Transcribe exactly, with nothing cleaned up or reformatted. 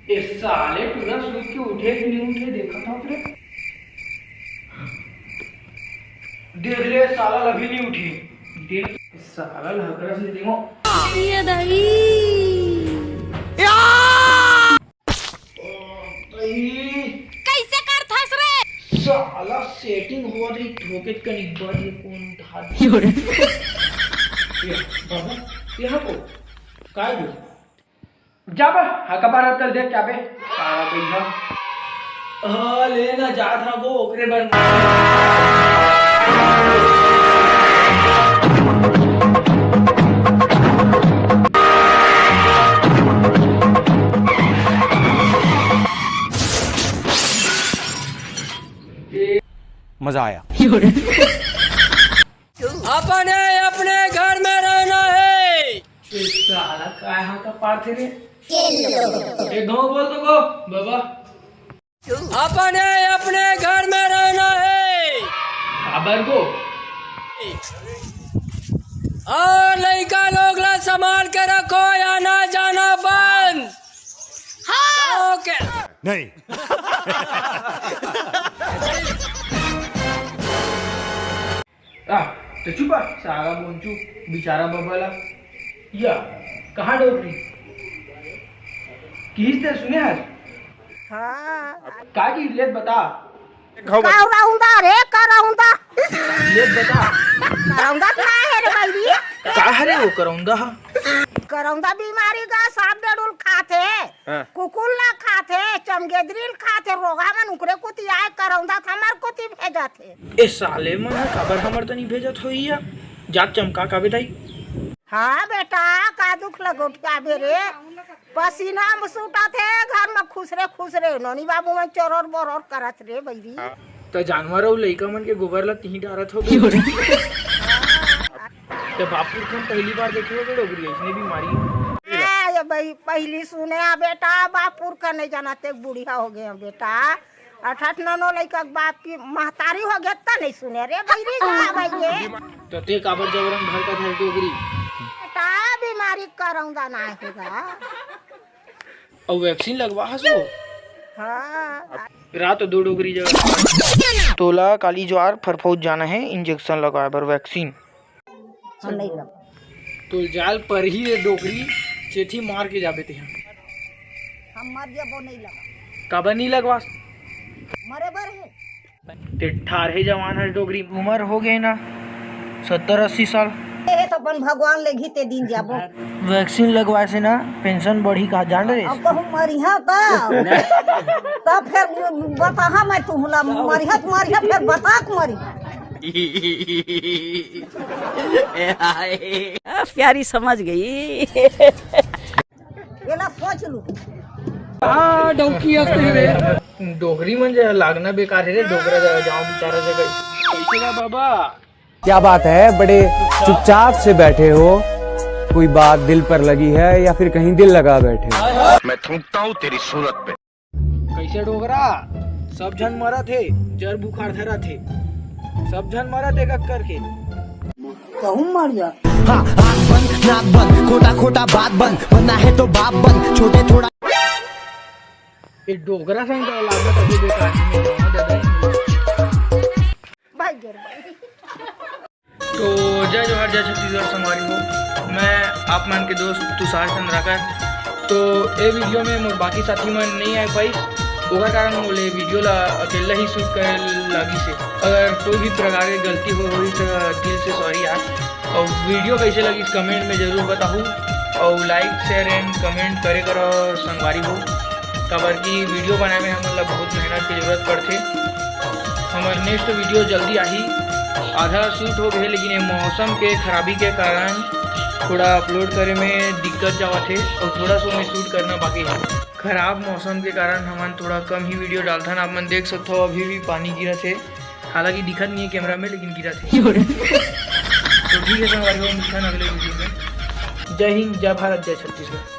ए साले, पूरा सूत के उठे कि नहीं उठे, देखा था रे। देख ले, साला अभी नहीं उठी। देख, साला लकड़ा से देखो। ये दही। कैसे करथस रे? साला setting होवत रही, ठोके कनिक बर ये कौन उठा दे? यो रे। ये बाबू, यहाँ को काय दो? जा बे, हका बार कर दे क्या बे? सारा बैठा। हाँ, ले ना, जात हा वो, ओकरे बर। मजा आया। अपने, अपने घर में रहना है। ए साला, काय हाथ पाथे रे? ए, गाँव बोल तो गो, बाबा। अपने, अपने घर में रहना है। काबर गो? और लइका लोग ला संभाल के रखो, आना जाना बंद। हाँ। ओके। नहीं। आ, तो चुप आ, सारा बोंचू, बेचारा बबला। या, कहाँ डोकरी? किहिस ते सुने हस? हाँ। का किहिस, ले बता। करौंदा रे, करौंदा। ले बता। करौंदा का हे रे बइरी? का हरे वो करौंदा हा? करौंदा बीमारी का सांप डेड़ुल खाथे। हाँ। कुकुर ला खाथे, चमगेदरी ल खाथे, रोगा मन उकरे कोती आए, करौंदा त हमर कोती भेजत हे। ए साले मन ह काबर हमर तनी भेजत होही या? जात चमका काबे दाई। हाँ बेटा, का दुख लगोटियाबे रे? पसीना म सूटत हे, घर म खुसरे खुसरे, नोनी बाबू मन चोरोर बोरोर करत रे बइरी। त जानवर अउ लइका मन के गोबर ला तिही डारत होबे। त बाप पुरखा म पहली बार देखे होबे डोकरी अइसने बीमारी। हाँ, ये बई, पहली सुने आ बेटा, बाप पुरखा नहीं जाना ते बुढ़िया हो गए बेटा। अठाठ ननो लइका के बाप की महतारी हो गया त नहीं सुने रे बइरी जा बइरी। त ते काबर जबरन भड़कत हस डोकरी? बेटा बीमारी करौंदा ना होगा। अउ vaccine लगवा हस वो? हाँ। रात दो डोकरी जगह। तोला काली ज्वार फरफौज जाना हे injection लगवाए बर vaccine। हम नहीं लगा। तो जाल पर ही रे डोकरी, चेथी मार के जाबे तेहा। हम मर जाबो, नहीं लगा। काबर नहीं लगवा? मरे बर हे। ते ठार हे जवान हर डोकरी। उमर हो गए ना, सत्तर अस्सी साल। ए, तो अपन भगवान ले घी ते दिन जाबो। Vaccine लगवाए से ना pension बढ़ी का जान रे। अब कहूँ मरिहा त, तब फिर बताहा मैं तुहला, मरिहा त मरिहा, फिर बता के मरी। अब प्यारी समझ गई। एला सोच लू। आ, डौकी हंसते हुए। डोकरी मन जे लागना बेकार हे रे, डोकरा जा-, जाओ बेचारा जगह। कैसे बा बाबा? क्या बात है, बड़े चुपचाप से बैठे हो, कोई बात दिल पर लगी है या फिर कहीं दिल लगा बैठे हो? मैं थूकता हूँ तेरी सूरत पे। कैसे डोकरा? सब झन मरत हे, जर बुखार धरत हे, सब झन मरत हे कक्कर के। कहूँ मर जा। हाँ, आँख बंद, नाक बंद, खोटा खोटा बात बंद, बनना है तो बाप बंद, छोटे थोड़ा। ये डोकरा संग तो लागत हे बेकार। भाई गिर भाई। तो जय जोहार, जय छत्तीसगढ़ संगवारी हो, मैं आप मन के दोस्त तुषार चंद्राकर। तो ए video में मोर बाकी साथी मन नहीं आ पाइस, ओकर कारण मोले video ला अकेला ही shoot करे लागिस हे। अगर कोई भी प्रकार के गलती हो होही तो दिल से sorry यार। और video कैसे लगिस comment में जरूर बताहू, और like, share and comment करे करो संगवारी हो। काबर कि video बनाए में हमन ला बहुत मेहनत के जरूरत पड़थे। हमर next video जल्दी आही। आधा shoot हो गए, लेकिन ये मौसम के खराबी के कारण थोड़ा upload करे में दिक्कत जावत हे और थोड़ा सा में shoot करना बाकी है। खराब मौसम के कारण हमन थोड़ा कम ही video डालथन। आप मन देख सकते हो, अभी भी पानी गिरत हे, हालांकि दिखत नहीं है camera में, लेकिन गिरत हे। तो ठीक है संगवारी हो, मिलथन अगले video में। जय हिंद, जय भारत, जय छत्तीसगढ़।